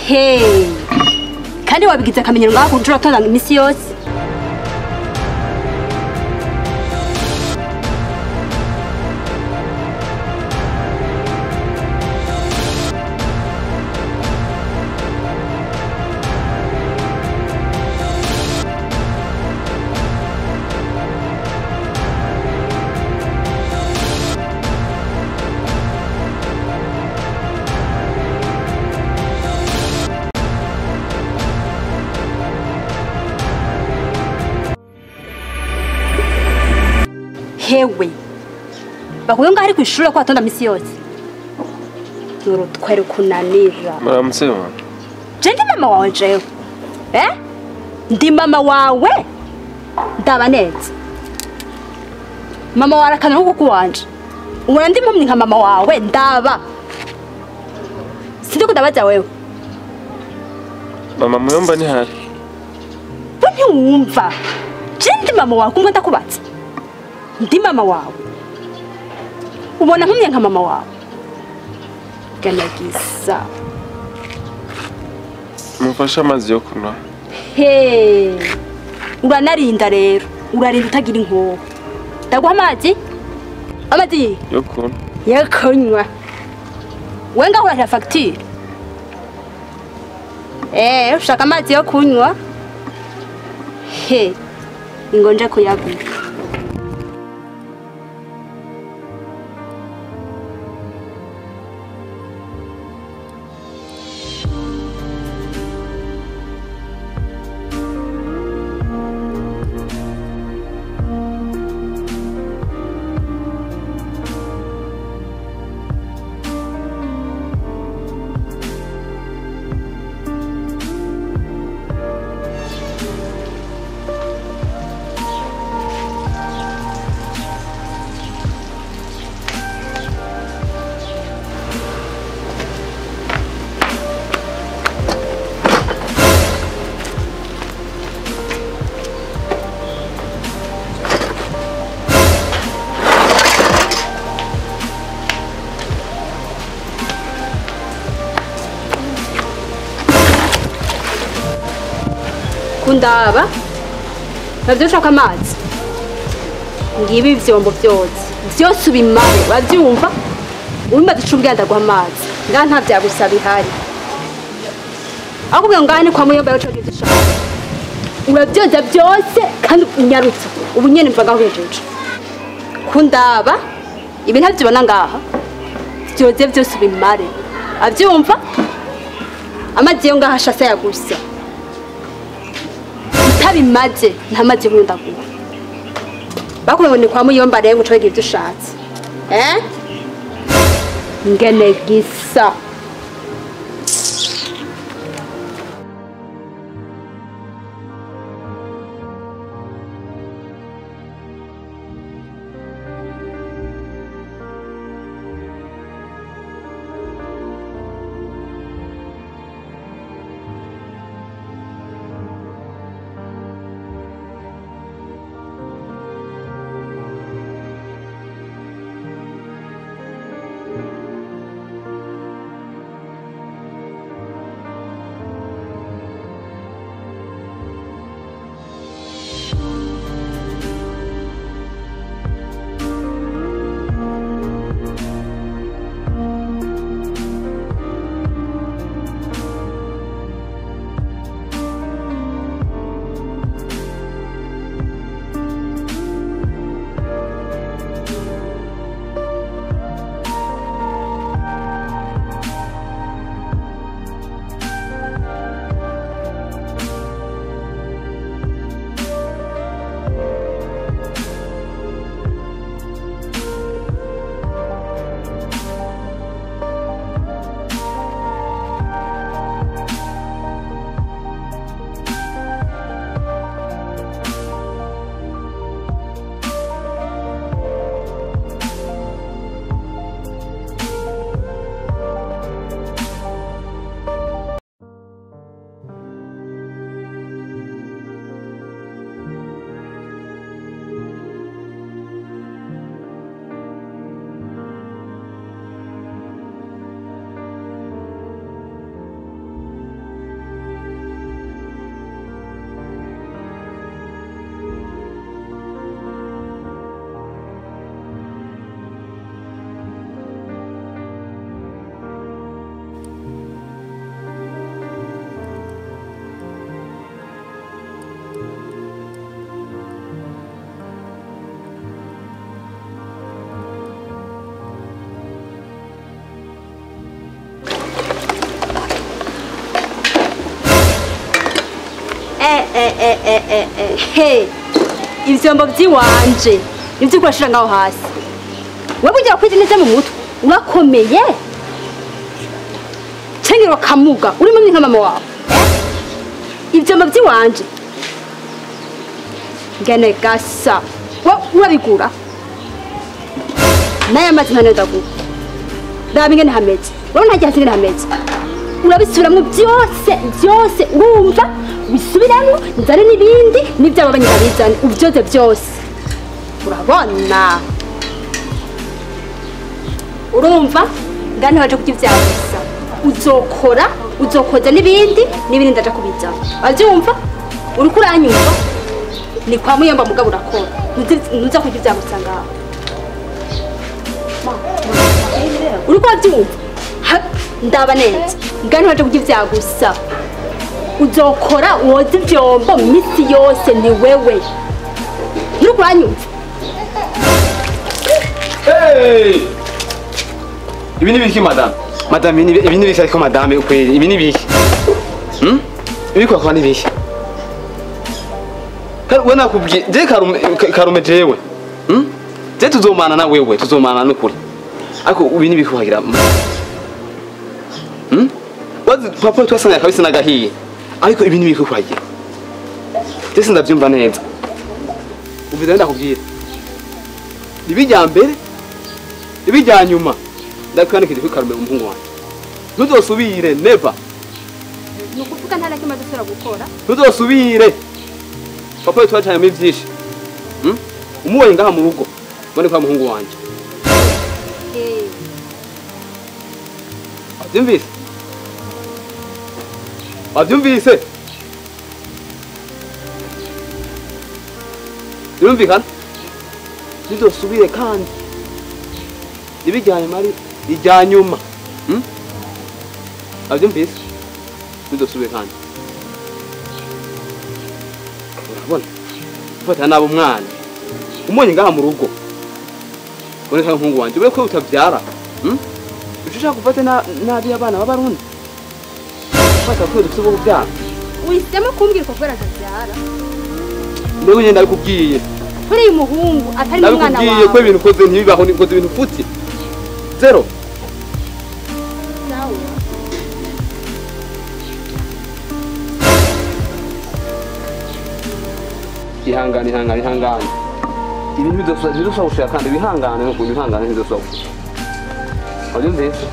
Hey. Kandi wabigize akamenyero ngaho kunjura utonda imisi yose. Hewe bakuye ngaho ari kwishura ko atonda misi yose nurutwere kunanira. Muramutse mama. Je ndi mama wawe jewe. Eh? Ndi mama wawe ndaba neza. Mama wawe arakana kuko wanje. Ubona ndi mpumyi nka mama wawe ndaba. Sindi kudabaza wewe. Mama muyomba ni hari. Bo ntiwumva. Je ndi mama wawe kumva ndakubatse. Ndi mama wawe. Ubona nkumye nka mama wawe. Ganagisa. Mufasha amazi yo kunywa. He. Uranarinda rero. Urarinda utagira inkoho. Ndaguha amazi? Amazi yo kunywa. Yo kunywa. Wenga urarira facture. Eh, ushaka amazi yo kunywa? He. Ingonje kuyaguha. Kundaba navyo ushaka amazi ngibi ivyombo byose byose ubimare uravyumva ubimaze ico ubwira ndaguha amazi ngaha nta vyagusaba ihari akubwira ngaha ni kwa muyomba yaco ivyo ushaka uravyoza byose kandi unyarutse ubu nyene mva ngaho uhejeje kundaba ibi ntavyibona ngaha vyoze byose ubimare avyumva amazi yo ngaha ashasa yagusa tabimaze nta mazi nkunda kunywa bakubonye kwa muyomba rero ngo ivyo ushatse eh ngene gisa. He ivyombo vyiwanje nivyo kurashira ngaho hasi. Wewe ugira kwize neza mu mutwe urakomeye. Cengero kamuga uri mumwe nka mama wawe. Ivyombo vyiwanje ngene gasa urabigura naya mazi ntane ndaguha raba ingene hameze urabona ntagiye hasi ingene hameze urabisubiramwo byose byose urumva bisubiramwo nzane n'ibindi n'ivyabo banyabizane ubyoze byose urabona urumva ngane waje kurya gusa uzokora uzokoza n'ibindi n'ibindi ndaja kubizana wavyumva uriko uranyumva ni kwa muyomba mugabo urakora ntuza kurya ivyagusa ngaho uriko uravyumva ndaba neza ngane waje kurya ivyagusa uzokora woza ivyombo misi yose ni wewe uriko uranyumva. Hey! Ibi ni biki madame? Madame ibi ni biki ariko madame ukweli ibi ni biki? Ibi kwa ni biki? We nakubwiye je karume jewe. Je tuzomana na wewe tuzomana n'ukuri. Ariko ibi ni biki kuhagira? Wazi papa twasanga kabisa nagahiye. Ariko ibi ni biki kuhagira? Je sindavyumva neza. Umvira ndakubwira. Ibijya mbere ibijya nyuma ndakwandikira kuri karume umuhungu wanjye. Ntuzosubire never. Nukuvuga nta nakimwe dusubira gukora. Ntuzosubire. Papa twacanye muri byinshi. Umuwe ngaha mu rugo. Mbone kwa muhungu wanje. Wavyumvise? Wavyumvise? Birumvikana? Ntuzosubire kandi. Ibijyanye mari ijyanyuma. Wavyumvise? Ntuzosubire kandi. Urabona? Ufata nabo umwana. Umonye ngaha mu rugo. Ubone ka muhungu wanje ube ko utavyara. Ushaka gufata nabi abana b'abarundi. Fata ko dufite ubu byara. Uhisemo kumbwira ko kubera atavyara. Ndego nyenda ndabikubwiye. Kuri uyu muhungu atari umwana wawe. Ndabikubwiye ko ibintu ukoze ntibibaho ni ukoze ibintu futi. Zero. Sawa. Ihangane ihangane ihangane. Ibintu bidosaba gushaka kandi bihangane no kubihangane ntidosaba. Wabyumvise?